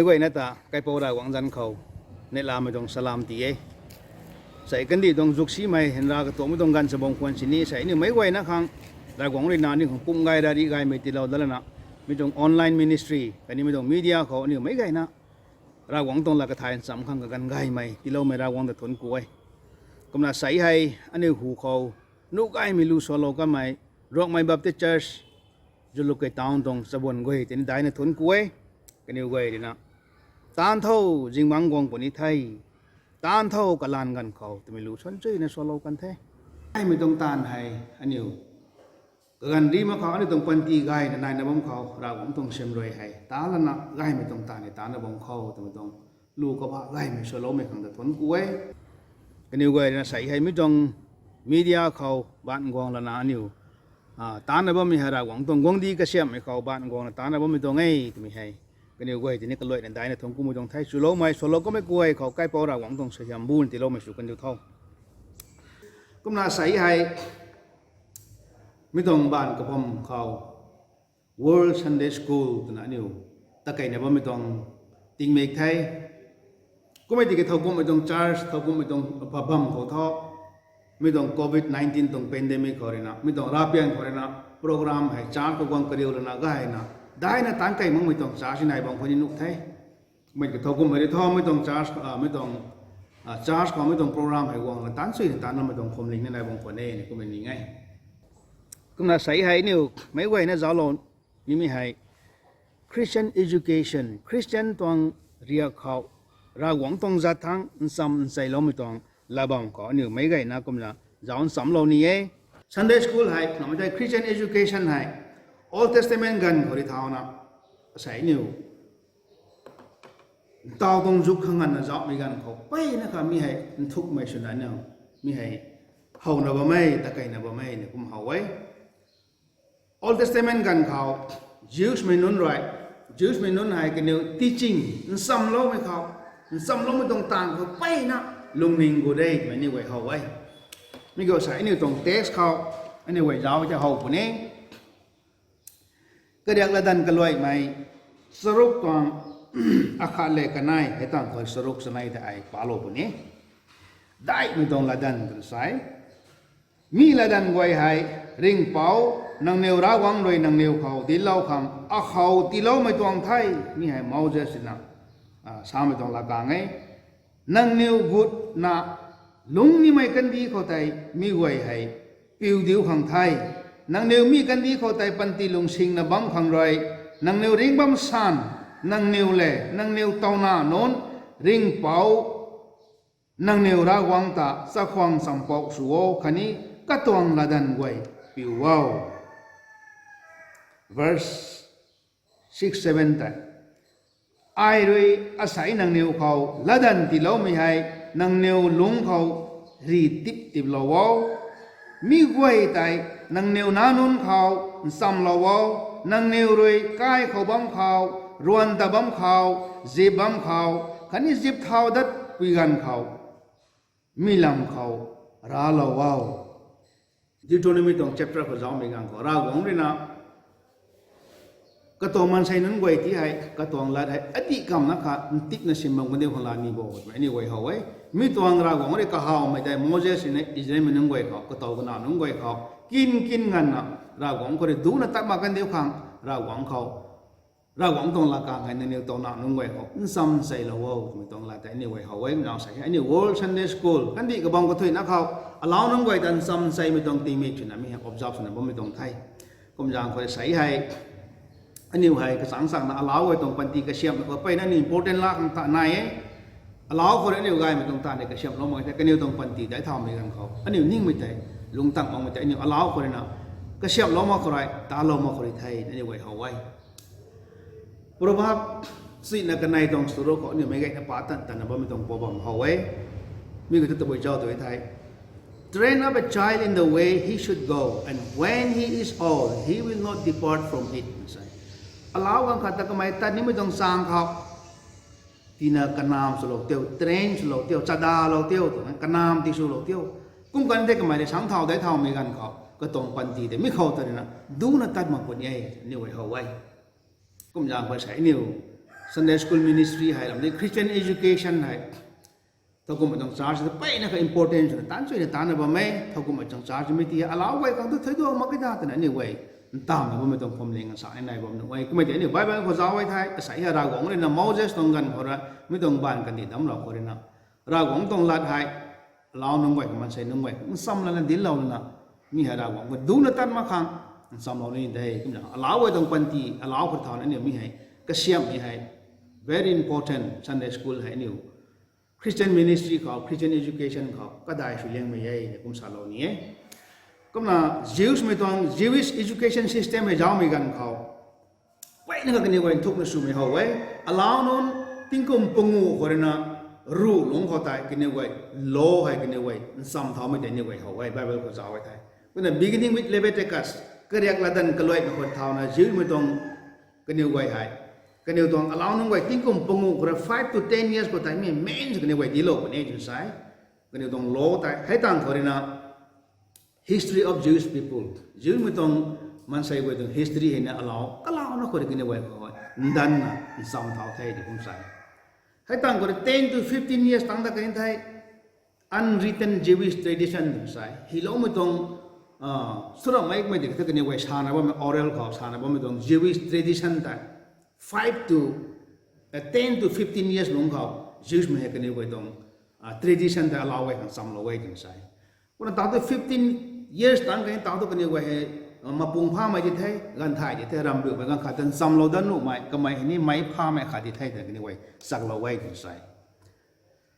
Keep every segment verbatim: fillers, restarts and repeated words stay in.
Meic guayna ta kaipouc Ravguangc zanc khou neihlamei tuang salam ti e. Sei kandih tuang zuk simei hynra katuangmei tuang ganv sa bam khwan sini sei aniu meic guayna khang Ravguangc rui na aniu khang pumc gay rari gaymei tiilou dat lana, mi tuang online ministry khatni mi tuang media khou aniu meic guayna Ravguangc tuang lat kathay ncham khang kaganv gaymei tiiloumei Ravguangc ta thuanc ku e. Kumna sei hei aniu hu khou nuh gaymei lu salou kanmei Rongmei Baptist Church, Jalukie Town tuang chabuan guay tini daina thuanc ku e. Kaniw guay rui na, taanv tho, zingbangc guang puni the, taanv tho, kalanv ganv khou twmei lu suan chuyna salou kan the. Gaymei tuang taanv hei aniu kaganv ri mak khou aniu tuang panty gayna naina bam khou Ravguangc tuang siam rui hei ta lana gaymei tuang taanv ni taancna bam khou twmei tuang lu kabah gaymei saloumei khang ta thuanc ku e. Kaniw guay rui na sei hei mi tuang media khou baanc guang lana aniu taancna bammei hei Ravguangc tuang guangcdic kasiamhmei khou baanc guangna taancna bammei tuang e twmei hei kaniw guay tini kaluaina daina thuanc kumei tuang the. Swloumei swlou kummei guay khou kaipouc Ravguangc tuang suaihiam buna tiiloumei sw kan diu tho. Kumna sei hei mi tuang baanc kabam khou World Sunday School twna aniu takeina bammei tuang tingmik the. Kummei tiki thowkumhmei tuang church, thowkumhmei tuang pabam khou tho, mi tuang covid nineteen tuang pandemic khou rui na, mi tuang rapian khou rui na, program hei church khou guang kariu lana gayna daina taanc key makmei tuang church nai bam khou ni nuh the. Mei ki thowkumhmei ri tho mi tuang church, mi tuang church khou mi tuang program hei guangna taanc suina taancna mei tuang phwamling ni nai bam khwan e ni kummei ning e. Kumna sei hei aniu meic guayna zauclou nimei hei Christian education, Christian tuang riak khou Ravguangc tuang zat thangc ncham ncheiloumei tuang latbam khou aniu meic guayna kumna zauc nchamlou ni e. Sunday school hei namei tei Christian education hei Old Testament ganv khou rui thauna sei aniu ntaw tuang zuk khang nganvna zaucmei ganv khou mpeyna kha mi hei nthukmei swna aniu mi hei howna bam e, takeina bam e ni kum how e. Old Testament ganv khou Jewsmei nunc rui, Jewsmei nunc hei kaniw teaching nchamloumei khou, nchamloumei tuang taanv khou mpeyna lungning gu de twmei aniu guay how e. Mi khou sei aniu tuang text khou aniu guay zauc tei how puni. Kariak Latdanv Kaluaimei charuk tuang akhat le kanei hei tang khou charuk chanei tei ai palou puni. Daihmei tuang latdanv kan sei, mi latdanv guay hei Ringhpouc nangniw Ravguangc rui nangniw khou dinclou khang akhou tiiloumei tuang the. Mi hei Moses na samei tuang lakang e. Nangniw gutna lungc nimei kandih khou tei mi guay hei piu diu khang the. Nangniw mi kandih khou tei panty lungsingna bam khang rui nangniw ringc bam san, nangniw le nangniw towna nunc Ringhpouc nangniw Ravguangc ta chakhwang champouc sw o khatni katuang latdanv guay piu o. Verse six, seven tei, ai rui asei nangniw khou latdanv tiiloumei hei nangniw lungc khou ri tip tiplou o. Mi guay tei nangniw nac nunc khou nchamlou o. Nangniw rui kai khou bam khou, ruan ta bam khou, zip bam khou khatni zip thau dat pui ganv khou, mi lam khou raclou o. Deuteronomy tuang chapter khou zaucmei ganv khou Ravguangc rui na katuang maansei nunc guay ti hei katuang lat hei adih kamna kha ntikna sim bam kan diu khang laa ni bo twmei aniu guay how e. Mi tuang Ravguangc rui kahawmei tei Moses rui na Israelmei nunc guay khou, katow kana nunc guay khou kin kin nganvna Ravguangc khou rui ducna tat mak kan diu khang Ravguangc khou, Ravguangc tuang lakang hei nangniw towna nunc guay khou ncham ncheilou o twmei tuang lat tei aniu guay how e. Nau sei aniu World Sunday School kandih kabam kathuina khou alau nunc guay ta ncham ncheimei tuang tingmik swna mi hei observe swna bammei tuang the. Kumzaeng khou sei hei aniu hei kachangc changna alau guay tuang panty kasiamhmei khou mpeyna aniu important laa khang ta nai e. Alau khou rui aniu gaymei tuang taanv ni kasiamhlou mak the, kaniw tuang panty daic thaumei ganv khou aniu ningmei tei, lungtang makmei tei aniu alau khou rui na kasiamhlou mak khou rui, talou mak khou rui the aniu guay how e. Proverb sina kanei tuang charuk khou aniu meic guayna pa tan tanna bammei tuang proverb how e. Mi khou tu tabui zauc tu e thei, Train up a child in the way he should go, and when he is old, he will not depart from it, sa e. Alau ganv khat ta kamei tat nimei tuang chaeng khou tina kanamv swlou tio, train swlou tio, chadalou tio, twna kanamv ti swlou tio. Kum kan tei kamei rui sangc thau daic thaumei ganv khou katuang panty tei mi khou ta rui na ducna tat mak puni e, aniu guay how e. Kumzaeng khou sei aniu Sunday school ministry hei ram ni Christian education hei thowkumhmei tuang church ta peyna kha important swna taanc chuyna taanna bam e. Thowkumhmei tuang church mi ti alau guay khang tu thuiduang mak ki da twna aniu guay ntamna bammei tuang phuamling sa ni nai bam nuh e. Kumei tei aniu Bible khou zauc e thei, asei hei Ravguangc ruina Moses tuang ganv khou rui mi tuang baanv kandih damclou khou ruina Ravguangc tuang lat hei alau nunc guay khang, maansei nunc guay khang nchamlana dinclou lana, mi hei Ravguangc khou ducna tat mak khang nchamlou ni de. Kumna alau guay tuang panty alau khou thauna aniu mi hei kasiamhmei hei very important. Sunday school hei aniu Christian ministry khou, Christian education khou kadai sw liangmei e na kum salou ni e. Kumna Jews mei tuang Jewish education system hei zaucmei ganv khou peyna kha kaniw guay nthukna swmei how e. Alau nunc tingkum panguh khou ruina ruh lungc khou tei kaniw guay law hei kaniw guay ncham thaumei tei aniw guay how e, Bible khou zauc e thei. Kumna beginning with Leviticus, kariak latdanv kaluaimei khou thauna Jews mei tuang kaniw guay hei, kaniw tuang alau nunc guay tingkum panguh khou rui five to ten years khou tei mi main sw kaniw guay dinclou puni twna sa e. Kaniw tuang law tei hei tang khou ruina history of Jewish people, Jews mei tuang maansei guay tuang history hei na alau kalauna khou rui kaniw guay khou ndanna ncham thau the tw kum sa e. Hei tang khou rui ten to fifteen years tang ta kani thei unwritten Jewish tradition tw sa e. Hiloumei tuang swramei kummei di kata kaniw guay sana bammei, oral khou sana bammei tuang Jewish tradition tei five to ten to fifteen years lungc khou Jews mei hei kaniw guay tuang tradition tei alau guay khang nchamlou e twna sa e. Kumna tau tu fifteen years tang kani tau tu kaniw guay hei mapung phamei di the, ganv thay di the, ramriumei ganv khat ta nchamlou dat nuhmei kamei hei ni meic phamei khat di the twna kaniw guay chaklou e twna sa e.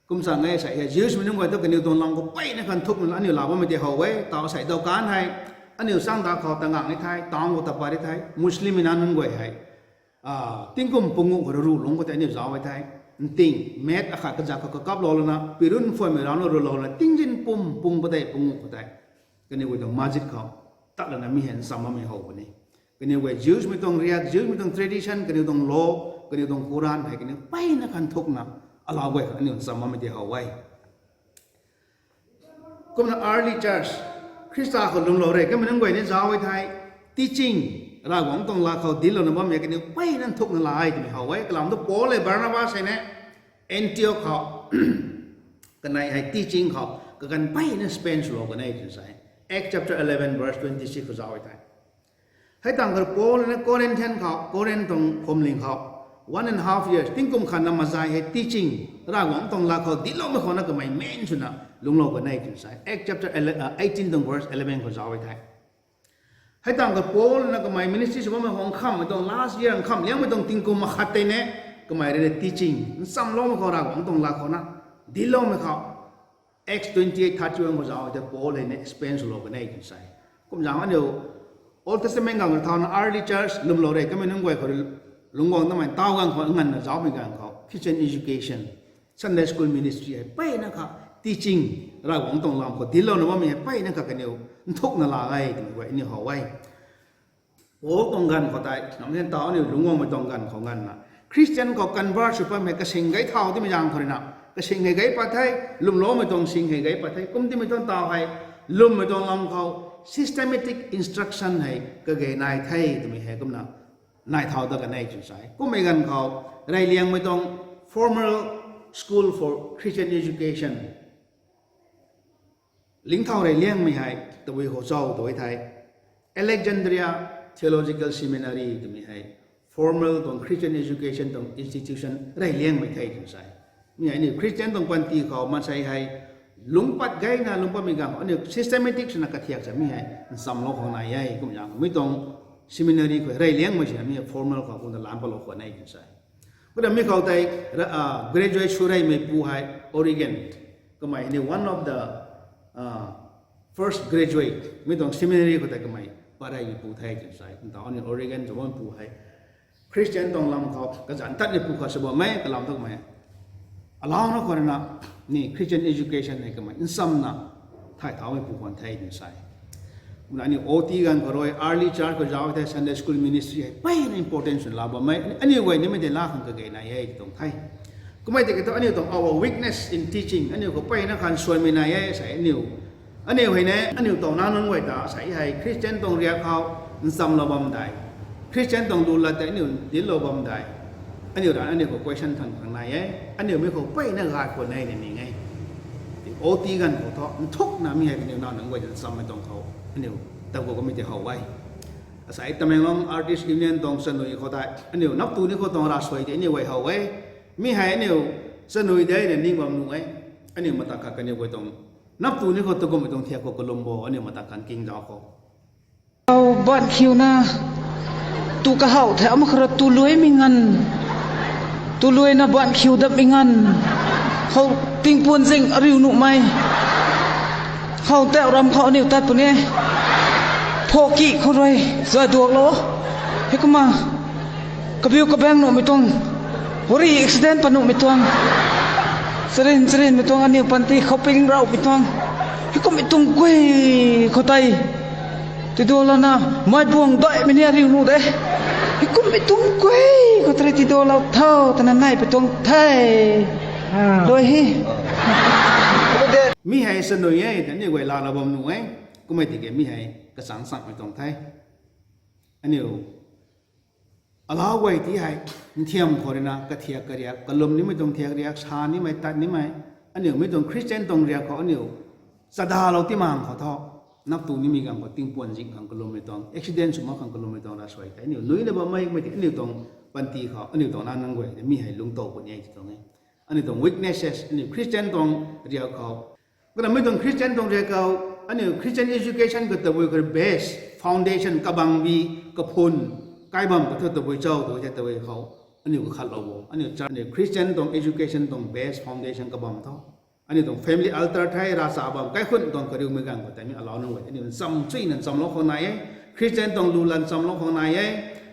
Kum sa nge sa hei Jews mei nunc guay tu kaniw tuang lam khou peyna kha nthukna aniu laa bammei tei how e. Tau sei dawkan hei aniu chang da khou ta ngak ni the, town khou ta pat ri the, Muslim mei na nunc guay hei tingkum panguh khou rui ruh lungc khou tei aniu zauc e the. Nting mat akhat kazak khou kakaplou lana pirun phuanmei raucna ruhlou lana tingzin pum pung patei panguh khou tei kaniw guay tuang masjid khou tat lana mi hei ncham bammei how puni. Kaniw guay Jews mei tuang riak, Jews mei tuang tradition, kaniw tuang law, kaniw tuang Quran hei kaniw peyna kha nthukna alau guay khang aniu ncham bammei tei how e. Kumna early church, Khrista khou lwmlou re kamei nunc guay ni zauc e thei, teaching, Ravguangc tuang lat khou dinclouna bammei kaniw peyna nthukna laa e twmei how e. Kalam tu Paul le Barnabas hei ni Antioch khou kanei hei teaching khou kaganv peyna spend swlou kan e twna sa e. Acts chapter eleven verse twenty six khou zauc e thei, hei tang khou Paul na Corinthian khou, Corinth tuang phuamling khou one and a half years, tingkum khatna mazai hei teaching, Ravguangc tuang lat khou dincloumei khou na kamei main swna lungclou kan e twna sa e. Acts chapter eighteen tuang verse eleven khou zauc e thei, hei tang khou Paul na kamei ministry sw bammei khou nkhamhmei tuang last year nkhamh liangmei tuang tingkum makhat tei ni kamei rui na teaching nchamloumei khou, Ravguangc tuang lat khou na dincloumei khou Acts twenty eight thirty one khou zauc e thei Paul hei ni spend swlou kan e twna sa e. Kumzaeng aniu Old Testament ganv khou thauna early church lwmlou re kamei nunc guay khou rui lungc guang tamei tau ganv khou nganvna zaucmei ganv khou Christian education, Sunday school ministry hei peyna kha teaching, Ravguangc tuang lam khou dinclouna bammei hei peyna kha kaniw nthukna laa e twmei guay aniu how e. Paul tuang ganv khou tei nam hen tau aniu lungc guangmei tuang ganv khou nganvna Christian khou convert sw patmei kasing gei thau timei zaeng khou rui na, kasing hei gei pat the, lwmloumei tuang sing hei gei pat the, kum timei tuang tau hei lwmmei tuang lam khou systematic instruction hei kage nai the twmei hei kumna nai thau dat kan e twna sa e. Kummei ganv khou reyliangmei tuang formal school for Christian education lingthau reyliangmei hei tabui khou cho tw e thei, Alexandria Theological Seminary twmei hei formal tuang Christian education tuang institution reyliangmei the twna sa e. Mi hei aniu Christian tuang panty khou maansei hei lungc pat gayna lungc patmei ganv khou aniu systematic swna kathiak sa mi hei nchamlou khou nai e. Kumzaeng mi tuang seminary khou reyliangmei sina mi hei formal khou kumna lam patlou khwan e twna sa e. Kumna mi khou tei graduate sw reymeipu hei Origen, kamei hei ni one of the first graduate mi tuang seminary khou tei kamei pat reymeipu the twna sa e. Kumna aniu Origen Jabonpu hei Christian tuang lam khou kazanc tatmeipu khat sw bammei kalam thu kamei alauna khou rui na ni Christian education hei kamei nchamna thay thaumeipu khwan the twna sa e. Kumna aniu O T ganv khou rui early church khou zauc e thei Sunday school ministry hei peyna important swna laa bammei aniu guay nimei tei laa khang kage nai e tuang the. Kummei tiki thu aniu tuang our weakness in teaching, aniu khou peyna khan suanmei nai e sa e aniu. Aniu hei ni aniu tow nac nunc guay ta sa e hei Christian tuang riak khou nchamlou bam dei, Christian tuang lu lat tei aniu dinclou bam dei, Aniu ra aniu khou question than khang nai e. Aniu mi khou peyna gay khou nai ni ning e. Oti ganv khou thu nthukna mi hei kaniw naw nunc guay ta chammei tuang khou aniu taku kamei tei how e. Asei Tamenglong Artist Union tuang chanui khou tei aniu naptu ni khou tuang ravsuai tei aniu guay how e. Mi hei aniu chanui de na ning bam nuh e. Aniu mata khat kaniw guay tuang naptu ni khou takumhmei tuang thiak khou kalum bo aniu mata khat kingzau khou buan khiuna tu kahaw the ama khara tu luaimei nganv, tu luaina buan khiu datmei nganv khou tingpuan zing ariu nuhmei khou tauh ram khou aniu tat puni e. Phokih khou rui zay duaklou heikumna kabiu kabaeng nuhmei tuang, gari accident pat nuhmei tuang, charin charinmei tuang aniu panty khou ping raumei tuang, heikummei tuang guay khou tei tidualouna mei buang daihmei ni ariu nuh de. Heikummei tuang guay khou tei tidualou tho twna nai pui tuang the. Lui he. Mi hei chanui e tei aniu guay lana bam nuh e. Kummei tiki mi hei kachang changmei tuang the. Aniu alau guay ti hei nthiam khou ruina kathiak kariak kalum nimei tuang thiak riak sa nimei tat nimei, aniu mi tuang Christian tuang riak khou aniu chadalou ti mang khou thu naptu nimei ganv khou tingpuan zing khang kalummei tuang, accident sw mak khang kalummei tuang ravsuai tei aniu nuina bammei mei ti aniu tuang panty khou aniu tuang na nunc guay tei mi hei lungctow puni e ti tuang e. Aniu tuang weaknesses aniu Christian tuang riak khou, kumna mi tuang Christian tuang riak khou aniu Christian education khou tabui khou base foundation kabangbi kaphun kai bam khou thu tabui cho tu the tabui khou aniu kakhatlou bo aniu Christian tuang education tuang base foundation kabam tho. Aniu tuang family altar the, ravcha bam kaikhunc tuang kariumei ganv khou tei mi alau nunc guay aniu ncham chuyna nchamlou khou nai e. Christian tuang lu lan nchamlou khou nai e.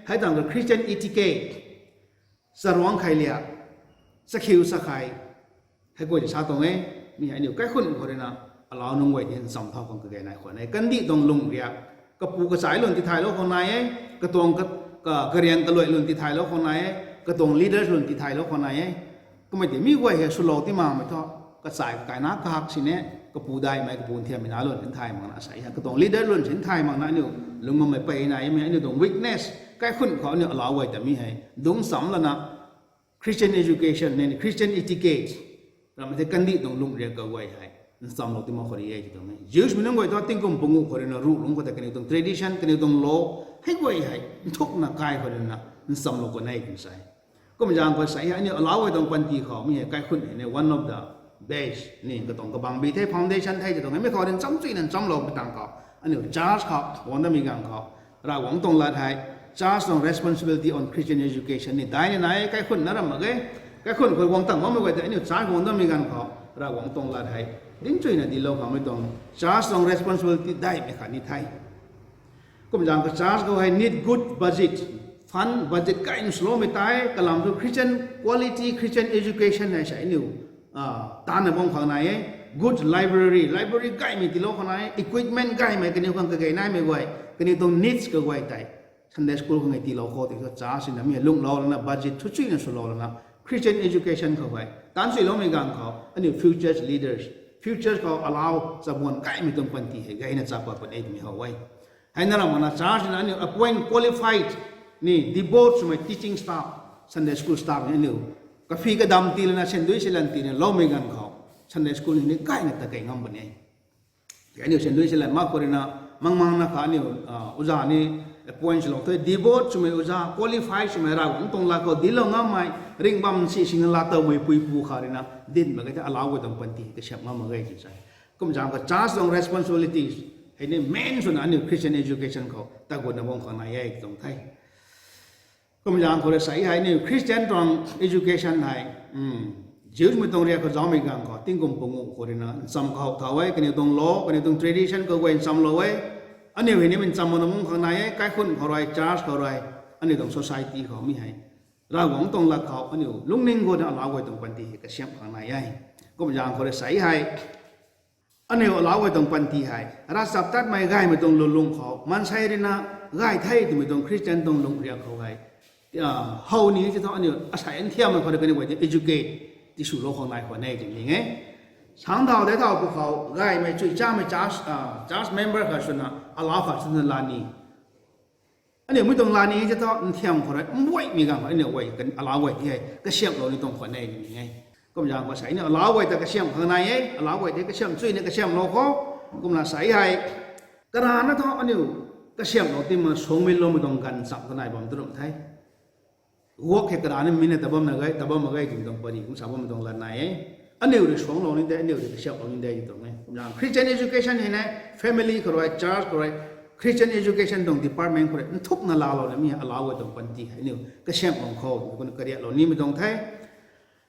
Hei tang khou Christian etiquette, charuangc khei liak, chakhiu chakhei, hei guay sa tuang e. Mi hei aniu kaikhunc khou ruina alau nunc guay ti ncham thau khang kage nai khwan e. Kandih tuang lung riak, kapu kachai lun tithaylou khou nai e, katuang ka- ka- kariang kaluai lun tithaylou khou nai e, katuang leaders lun tithaylou khou nai e. Kummei ti mi guay hei swlou ti makmei thu, kachai kakaina kahak sini, kapu daihmei kapu nthiammei na lun sin thay makna asei hei katuang leader lun sin thay makna aniu lungc bammei pey nai e. Mi aniu tuang weakness, kaikhunc khou aniu alau guay ta mi hei dungc cham lana Christian education ni Christian etiquette, ramei the kandih tuang lung riak kaguay hei nchamlou ti mak khou ri e ti tuang e. Jews mei nunc guay thu tingkum panguh khou ruina ruh lungc khou tei kaniw tuang tradition, kaniw tuang law, hei guay hei nthukna kai khou ruina nchamlou khou nai kan sa e. Kum zaeng khou sa e, aniu alau guay tuang panty khou mi hei kaikhunc hei ni one of the best ni katuang kabangbi the, foundation the ti tuang e. Mi khou ruina ncham chuyna nchamloumei tang khou aniu church khou guang damei ganv khou Ravguangc tuang lat hei, church tuang responsibility on Christian education ni daina nai e. Kaikhunc na ram mak ge, kaikhunc khou guang tang bammei guay tei aniu church guang damei ganv khou Ravguangc tuang lat hei dinc chuyna dinclou khanmei tuang church tuang responsibility daihmei khat ni the. Kum zaeng khou church khou hei need good budget, fund budget kaina swloumei tei kalam thu Christian quality, Christian education hei sa aniu tanna bam khang nai e. Good library, library gaymei tiilou khang nai e, equipment gaymei kaniw khang kage naimei guay, kaniw tuang needs kaguay tei Sunday school khang e tiilou khou tei thu church na mi lunglou lana budget thu chuyna swlou lana Christian education khou hei taanc suiloumei ganv khou aniu future leaders, future khou alau chabuan gaymei tuang panty hei gayna chapa pun e twmei how e. Hei na ram makna church na aniu appoint qualified ni devote swmei teaching staff, Sunday school staff ni aniu kaphi kadam tii lana sendui silan tiina loumei ganv khou Sunday school ni gayna ta kei ngam pun e. Aniu sendui silan mak khou ruina mang mangna kha aniu uza ni appoint swlou the, devote swmei uza, qualified swmei, Ravguangc tuang lat khou dinclou ngammei, ringh bam si singna laa towmei puipu kha ruina dinc mak ge the, alau guay tuang panty kasiamh ngam mak ge ti sa e. Kum zaeng khou church tuang responsibilities hei ni main swna aniu Christian education khou tagutna bam khang nai e tuang the. Kum zaeng khou rui sa e hei aniu Christian tuang education hei Jews mei tuang riak khou zaumei ganv khou tingkum panguh khou ruina ncham kahow thau e, kaniw tuang law, kaniw tuang tradition kaguay nchamlou e. Aniu hei ni mi ncham makna bam khang nai e, kaikhunc khou rui, church khou rui, aniu tuang society khou mi hei Ravguangc tuang lat khou aniu lungning guangna alau guay tuang panty hei kasiamh khang nai e. Kum zaeng khou rui sa e hei aniu alau guay tuang panty hei ravchaptatmei gaymei tuang lulung khou maansei ruina gay the twmei tuang Christian tuang lung riak khou hei how ni ti thu aniu asei nthiammei khou rui kaniw guay ta educate tiswlou khang nai khwan e twmei e. Sang thau de thau pwkhou gaymei chuy chamei church member khat swna alau khat swna la ni Aniu mi tuang la ni e tei thu nthiam khou rui mbuaimei ganv khou aniu guay, alau guay tei hei kasiamhlou ni tuang khwan e ni e. Kumzaeng khou sa aniu alau guay ta kasiamh khang nai e, alau guay tei kasiamh chuy ni kasiamhlou khou. Kumna sa hei, karana thu aniu kasiamhlou ti ma suangmei loumei tuang ganv cham kanei bam tu ram the. Guak hei karana mi na ta bam na ge, ta bam mak ge twmei tuang pary kum sa bammei tuang lat nai e. Aniu rui suanglou ni de, aniu rui kasiamhlou ni de tuang e. Kumzaeng Christian education hei ne, family khou rui, church khou rui, Christian education tuang department khou rui nthukna laalouna mi alau guay tuang panty hei aniu kasiamhlou khou, kumna kariaklou nimei tuang the.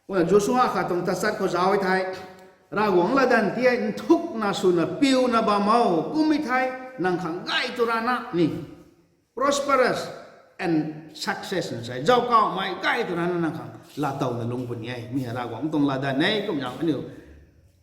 Kumna Joshua khat tuang tachat khou zauc e thei, Ravguangc latdanv tei hei nthukna swna piuna bam o, kummei thei nang khang gay tu rana ni prosperous and success na sa, zauckauhmei gay tu rana nang khang laatowna lungc puni e. Mi hei Ravguangc tuang latdanv e. Kumzaeng aniu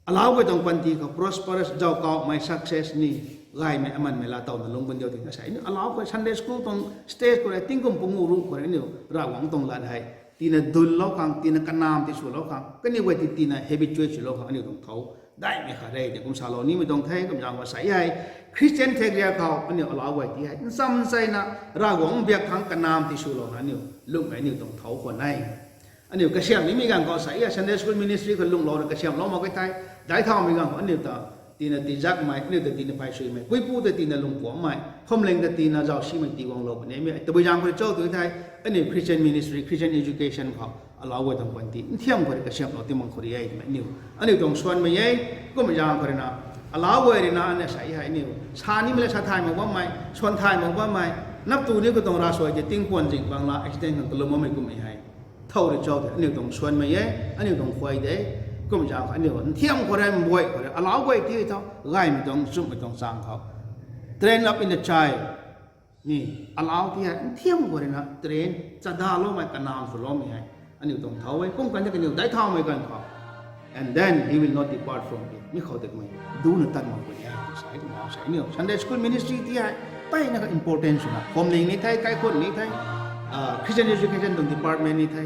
alau guay tuang panty khou prosperous, zauckauhmei, success ni, gaymei, amanmei laatowna lungc pun diu ti na sa aniu alau guay Sunday school tuang stage khou rui, tingkum pungu ruh khou rui aniu Ravguangc tuang lat hei tina dunlou khang, tina kanamv tiswlou khang, kaniw guay ti tina habituate swlou khang aniu tuang thou daihmei khat re tei kum salou nimei tuang the. Kumzaeng khou sa hei, Christian thakriak khou aniu alau guay tei hei nchamcheina Ravguangc biak khang kanamv tiswlouna aniu lungmei aniu tuang thou khwan e. Aniu kasiamh nimei ganv khou sa hei Sunday school ministry khou lungclouna kasiamhlou mak e thei, daic thaumei ganv khou aniu ta tina tizakmei, aniu ta tina pheysuimei, puipu ta tina lungpuammei, phuamling ta tina zaucsimei tii guanglou puni e. Tabui zaeng khou rui cho tu thei, aniu Christian ministry, Christian education khou alau guay tuang panty nthiam khou rui kasiamhlou ti mang khou rui e twmei aniu, aniu tuang suanmei e. Kumzaeng khou rui na, alau guay rui na aniu sa hei aniu sa nimei le sa thay mak bammei, suan thay mak bammei, naptu ni khou tuang ravsuai tei tingpuan zing bangla accident khang kalum bammei kummei hei thow rui cho tei aniu tuang suanmei e, aniu tuang khuay de. Kumzaeng khou aniu nthiam khou rui, mbuai khou rui, alau guay tei thu gaymei tuang, nchumhmei tuang chang khou train up in the child ni, alau tei hei nthiam khou rui na train, chadaloumei, kanamv swloumei hei aniu tuang thou e. Kum kan tei kaniw daic thaumei ganv khou, and then he will not depart from it, mi khou tei kamei duna tat mak puni e sa e. Kumna sa aniu Sunday school ministry tei hei mpeyna kha important swna, phuamling ni the, kaikhunc ni the, Christian education tuang department ni the,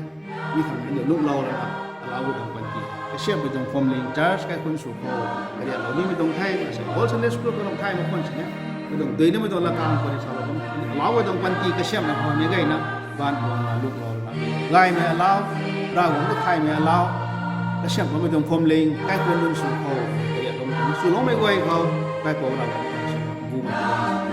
mi khang aniu lungclou lana, alau guay tuang panty kasiamhmei tuang phuamling, church, kaikhunc sw khou kariaklou nimei tuang the. Kumna sa whole Sunday school khou ram thay mak khwan sini, mi tuang dui nimei tuang latkaeng khou rui salou, alau guay tuang panty kasiamhmei khou ni gayna, baanv guangna lungclou lana, gaymei alau, Ravguangc ta thaymei alau, kasiamhloumei tuang phuamling, kaikhunc nunc sw khou kariaklou, swloumei guay khou, Kaipouc Ravguangc ta si, bumei tuang